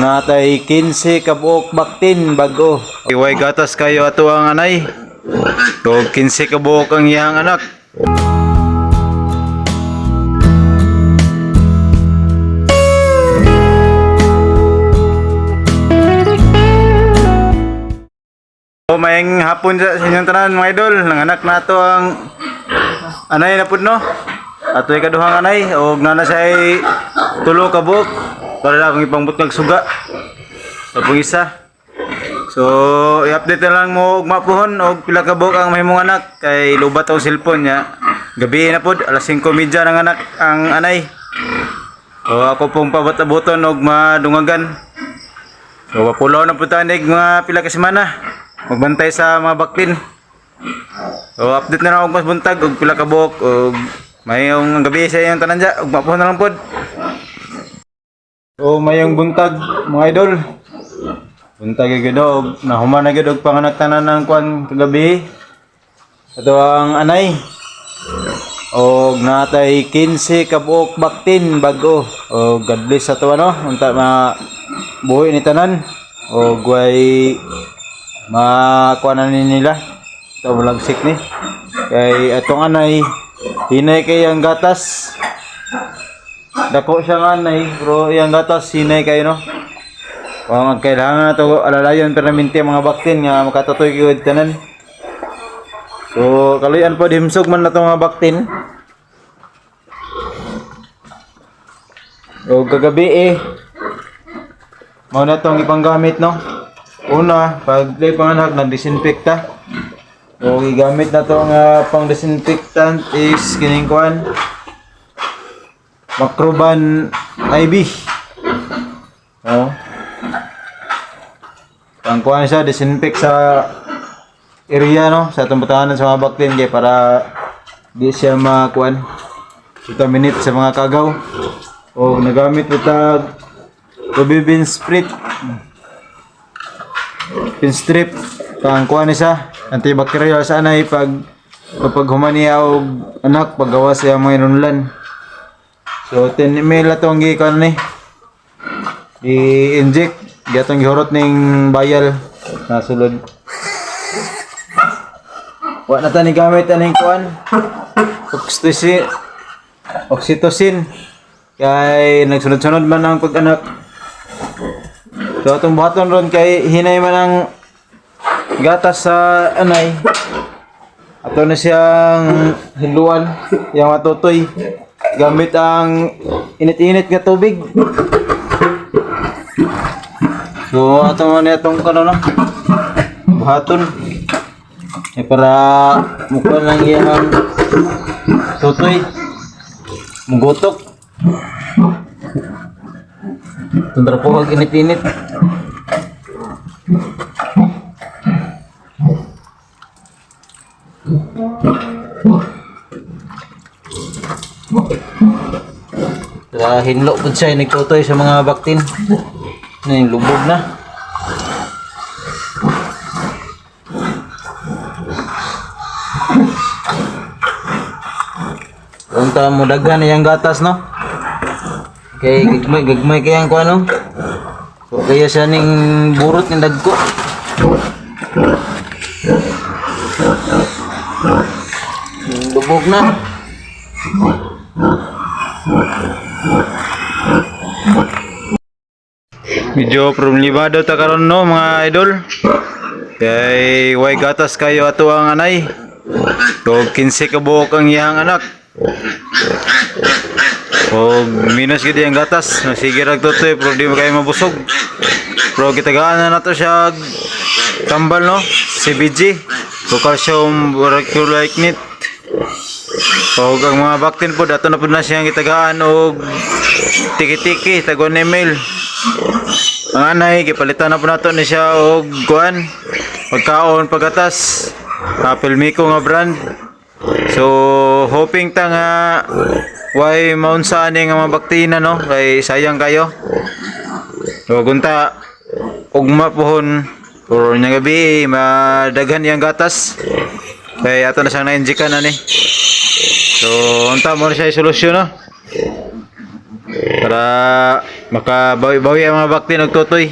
Natay 15 kabuok baktin bago. Iway gatas kayo ato ang anay. Og 15 kabuok ang iyang anak. O mayang hapon sa inyong tanan, mga idol. Nanganak na ato ang anay na pud, no. Ato'y kaduhang anay og nana siya tulo ka buok para na akong ipangbutngag suga. Tapong isa. So, i-update na lang mo og mapuhon og pila ka buok ang mahimong anak kay lubat ang cellphone niya. Gabi na pod, alas 5:30 ng anak ang anay. O ako pong pabot-abuton og madungagan. So, wapulaw na po tanig mga pila ka semana. Magbantay sa mga baklin. So, update na lang og mas buntag og pila ka buok og mayong gabi sa iyong tanan dya, ug mapuhon na lang pod. So, mayong buntag, mga idol. Buntag gyud og nahuman na gyud og panganak tanan ng kwan kagabi. Ato ang anay. Og natay 15 kabuok baktin bago. Og God bless sa ato, ano. Unta ma buhi ni tanan. Og way makuha na ni nila. Ito malagsik ni. Kay atong anay, hinay kay ang gatas. Dako siya nga anay, pero iyang gatas hinay kayo, no. O kailangan na to alalayon permanente ang mga baktin nga makatutoy gyud tanan. So kaluyan po, himsog man na to mga baktin. O kagabi eh, mao na tong ipanggamit, no. Una, pag play panganak, nag-disinfect ta. O gigamit na to nga pang disinfectant is kining kuan, Macroban IV. Oh. Pang kuan siya, disinfect sa area, no, sa atong butahanan sa mga baktin kay para di siya makuan, contaminate sa mga kagaw. O nagamit po tag Rubibin Sprit pin strip pang kuan ni siya, antibacterial sa anay pag kapag humaniya og anak, paggawa siya mga inunlan. So 10 ml atong gikan ni i-inject, gatong gihurot ning bayal na sulod. Wa na ta ni gamit aning kuan, oxytocin oxytocin kay nagsunod-sunod man ang pag-anak. So atong buhaton ron kay hinay man ang gatas sa anay. Ato na siyang hinluan, yang matutoy. Gamit ang init-init nga tubig. So ato man itong kano, no. Buhaton. Eh, para mukha lang iyang tutoy. Mugutok. Tundra po kag init-init. Kaya hinlo po siya, nagtutoy sa mga baktin. Na yung lubog na. Unta mo daghan iyang gatas, no? Kay gagmay gagmay kay ang kuano. So, kaya siya ning burot ning dagko. Lubog na. Medyo problemado ta karon, no, mga idol. Kay way gatas kayo ato ang anay. Og 15 ka buok ang iyang anak. Og minus gid ang gatas. Sige rag tutoy pero di mo kayo mabusog. Pero gitagaan na nato siya og tambal, no. CBG. O calcium boraculaicnate. Og ang mga baktin po, dato na po na siyang gitagaan og tiki-tiki, tag 1 ml. Ang anay, gipalitan na po nato ni siya og kuan, pagkaon pagatas. Apple Miko nga brand. So, hoping ta nga way maunsa ani nga mga baktina, no, kay sayang kayo. So, gunta ugma pohon or nya gabi madaghan iyang gatas. Kay ato na siyang na-injectan ani. So, unta mo na siya solusyon, no? Para Makabawi-bawi ang mga baktin og tutoy.